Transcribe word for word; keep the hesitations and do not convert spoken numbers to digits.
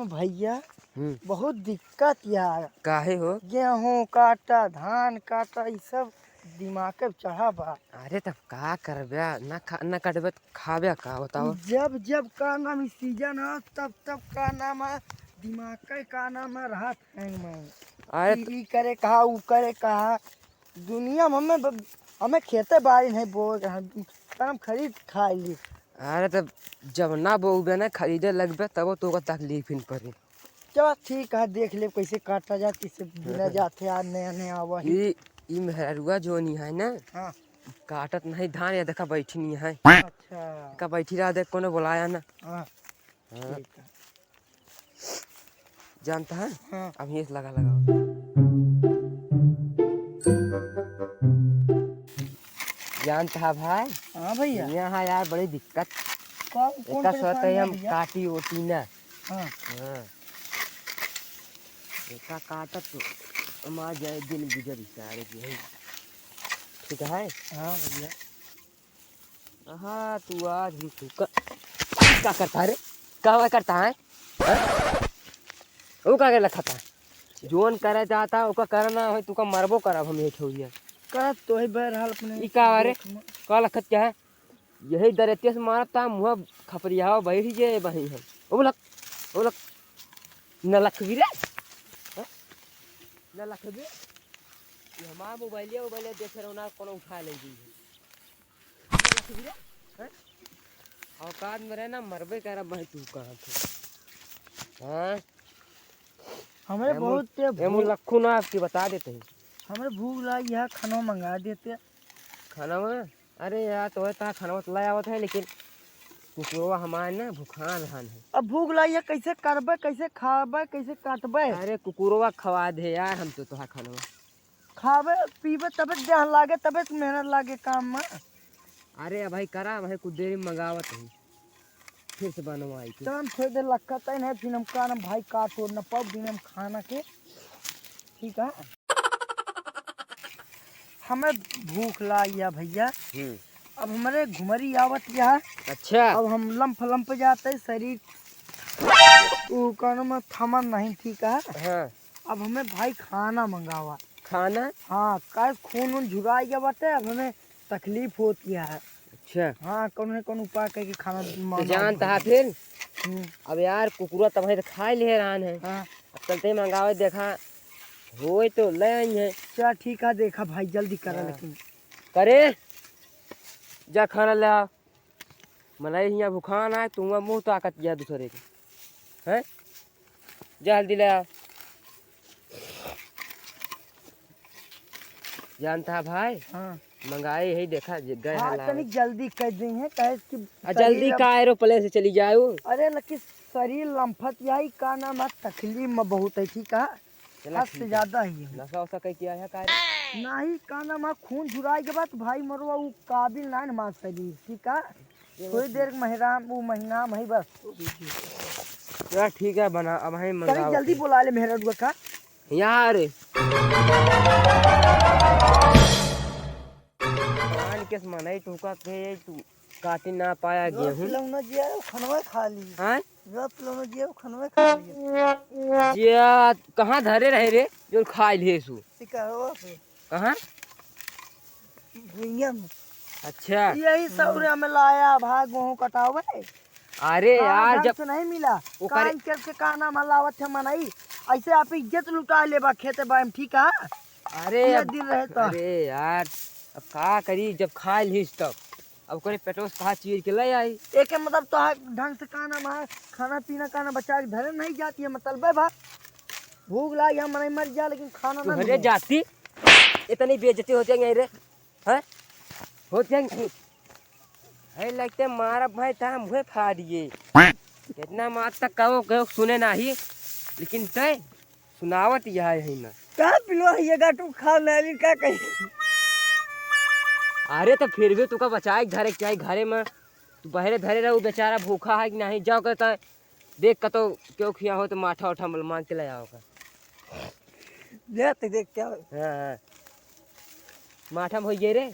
भैया, हम्म। बहुत दिक्कत यार। काहे हो? गेहूं काटा, धान काटा, ई सब दिमाग पे चढ़ा बा। अरे तब का करबे, ना खा-, ना कटबे त खाबे का, बताओ? जब जब का नाम ई सीजन ह, तब तब का नाम ह, दिमाग के का नाम ह, रहत है मैं। अरे ई, त- ई करे कहा, ऊ करे कहा, दुनिया में हमें ब-, हमें खेते बाड़ी नहीं बोए के, हम, हम खरीद खा ली। अरे तब जब ना बोबे ना, खरीदे लगबे, तब तो ओकर तकलीफ ही न पड़ी। चल ठीक है, देख ले कैसे काटा जात, कैसे बुना हाँ। जात है, आज नया नया आवा है। ई, ई मेहरुआ जोनी है ना, हाँ। काटत नहीं धान, या देखा बैठी नहीं है। अच्छा। का बैठी रहा, देख कोनो बुलाया ना। हाँ। हाँ। ठीक है। जानता है? हाँ। अब ये लगा, लगाओ। जानता है भाई? हाँ भैया। यहाँ यार बड़ी दिक्कत। कौन, कौन एका सोते परेशानी है हम भैया? काटी ओटी ना। हाँ। हाँ। एका काटत तो हमार जाए दिन गुजर ही सारे की है। ठीक है? हाँ भैया। हाँ, तू आज भी तू का, का करता है रे? का हुआ करता है? हाँ? वो का के लखता है? जोन करे जाता है, ओका करना है, तू का मरबो करब हम ये ठौरिया। करत तो है बहरहाल अपने ई का रे? देख म- का लखत क्या है? यही दरेतिया से मारत ता, मुँह खपरियावा बैठ जे बही हम। ओ लख, ओ लख, न लखबी रे? हाँ? न लखबी? ये हमार मोबाइलिया, मोबाइलिया देखे रहो ना, कोनो उठा ले जी। हैं? औकात में रहे ना, मरबे करब भाई, तू कहाँ थे? हाँ? हमरे एमू-, बहुत ते एमू भू-, लखू ना आपकी बता देते हैं। हमरे भूख लाग, यहाँ खाना मंगा देते। खाना में? अरे यार, तो तहाँ खाना तो ले आवत है, लेकिन कुकुरवा हमारे ना भूखान रहन है। अब भूख लाग, यहाँ कैसे करबे, कैसे खाबे, कैसे काटबे? अरे कुकुरवा खवा दे यार, हम तो तोहार खाना। खाबे पीबे तबे देह लागे, तबे त मेहनत लागे काम में। अरे भाई करा भाई, कुछ देर में मंगावत है, फिर से बनवाई के। चल हम थोड़ी देर लक्का तय नहीं, फिर हम का ना भाई का तोड़ न पाओ बिना हम खाना के। ठीक है, हमें भूख लाग या भैया। हम्म। अब हमरे घुमरी आवत या। अच्छा। अब हम लंप लंप जाते शरीर, उ कानों में थमन नहीं, ठीक है। हाँ। अब हमें भाई खाना मंगावा। खाना? हाँ, काहे खून उन झुराई गया बाटे, अब हमें तकलीफ होती है। अच्छा। हाँ, कौन न कौन उपाय करके खाना तो मंगावा जान तहा भाई। फिर? हम्म। अब यार, कुकुरा तब है तो खाए ले रहन है। हाँ। अब चलते ही मंगावे, देखा, होए तो ले आई है। चल ठीक है, देखा भाई, जल्दी करा हाँ। लेकिन। करे, जा खाना ले आ। मनई हियाँ भुखान आए, तू हुआँ मुँह ताकत जा दूसरे के। हैं? जा हल्दी ले आ। जानता है भाई? हाँ। मंगाए ही देखा, जे गए हाँ, हैं लावे। तनिक जल्दी कर दी है, काहे कि आ, जल्दी शरीर अब का aeroplane से चली जाए वो? अरे, लेकिन शरीर लंफत यही का नाम है, तकलीफ में बहुत है, ठीक है? चला हद से ठीक है। ज्यादा ही है। नशा वशा कहीं किया है का रे? नहीं, का नाम है, खून झुराए के बाद भाई मरवा, वो काबिल ना है हमार शरीर, ठीक है? ये थोड़ी बस देर के महीना, वो महीना में ही बस। चला ठीक है, बना, अब हम तनी मंगावत जल्दी हैं। बुला ले मेहररुआ का। यहाँ रे। जान के मनई तू का के तू काटी ना पाया गेहूं। पिलौना जिया, वो खनवा खा ली। हाँ? जो पिलौना जिया, वो खनवा खा ली। जिया, कहाँ धरे रहे रे, जो खाए लिए सु? सिकरवा पे। कहाँ? भुइयां में। अच्छा। यही सौरे में लाया, भाग गेहूं कटावे। अरे हाँ, यार, ढंग जब से नहीं मिला। ओकरे कान के, के का नाम हलावत है मनई, ऐसे आप इज्जत लुटा लेबा खेते बारे में, ठीक है? अरे ये अब, दिन रहे तो। अरे यार, अब का करी, जब खा लिस तब। अब ओकरे पेटवा से कहा चीर के ले आई। एके मतलब तो ढंग से का नाम है, खाना पीना का ना बचा के धरे नहीं जाती है, मतलब बे बा, भूख लाग, हम नहीं मर जा, लेकिन खाना तू ना हरे मिले। जाती, इतनी बेइज्जती हो जाएंगे रे, हैं? हो जाएंगे। है लगते मारा भाई, था मुँहे फाड़िए। इतना मार तक कहो, कहो सुने नाही, लेकिन तय सुनावत यह है ना। का पिलवा ये गाटू खा नाली का कही? अरे तो फिर भी तुका बचाए के धरे के चाही घरे में। तू बहरे धरे रहो, बेचारा भूखा है कि नहीं, जाओ कहता है, देख कतो क्यों खिया हो तो माठा उठा मल मांग के ले आओ का। देख, देख क्या हो। हाँ, हाँ। माठा में होइए रे।